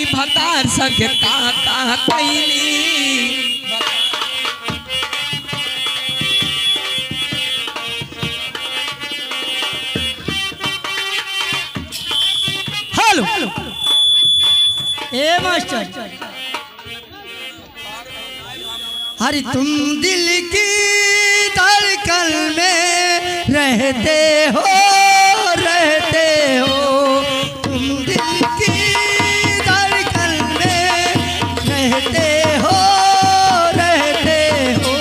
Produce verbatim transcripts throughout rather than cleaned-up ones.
भतार संग का का कैली। हेलो। ए मास्टर। अरे तुम दिल की धड़कन में रहते हो, रहते हो। तुम दिल की धड़कन में रहते हो, रहते हो।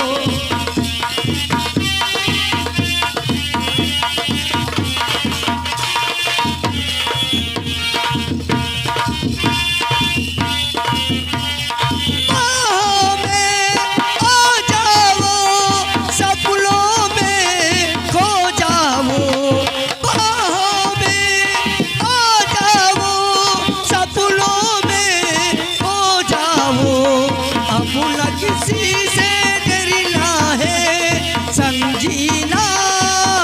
बाहों में आ जाओ, सपनों में खो जाओ। बाहों में आ जाओ, सपनों में खो जाओ। अब न किसी से डरना है, संग जीना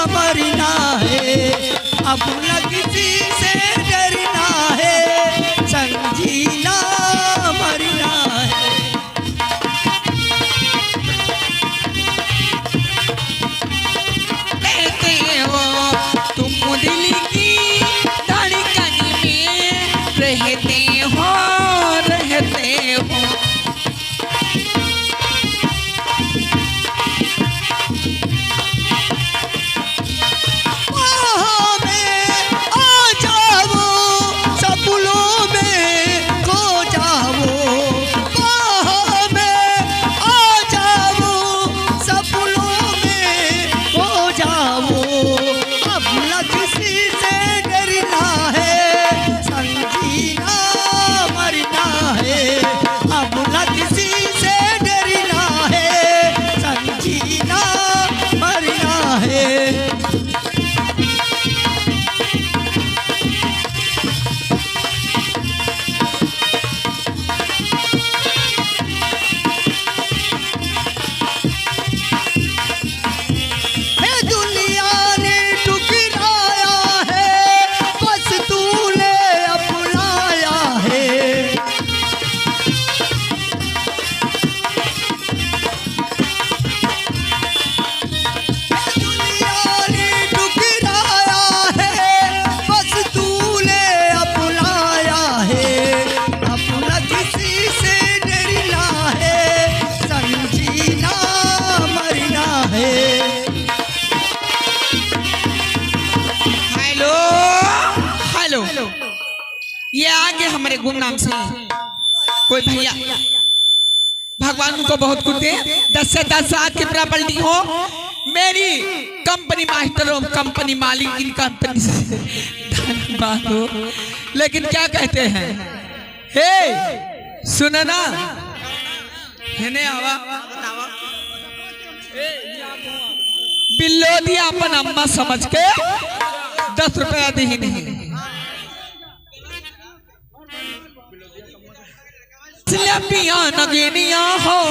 मरना है। अब न किसी से डरना है, संग जीना मरना है। रहते हो तुम दिल की धड़कन में, रहते हो, रहते हो। बाहों में आ जाओ, सपनों में खो जाओ। बाहों में आ जाओ, सपनों में खो जाओ। अब न किसी से डरना है, संग जीना मरना है। अब न किसी से डरना है, संग जीना मरना है। हे दुनिया ने ठुकराया है, बस तूने अपनाया है। दुनिया ने ठुकराया है, बस तूने अपनाया है। अपना किसी से डरना है, संग जीना मरना है। हेलो, हेलो। ये आगे हमरे गुमनाम से कोई भैया, भगवान उनको बहुत कुछ दे, दस से दस आज की प्रॉपर्टी हो। मेरी कंपनी मास्टर और कंपनी मालिक, इन कंपनी से धन्यवाद हो। लेकिन क्या कहते हैं, हे, सुनो ना, हेने आवा, बिल्लोदी अपन अम्मा समझ के दस रुपया दी नहीं। इसलिए पिया नगीनिया हो।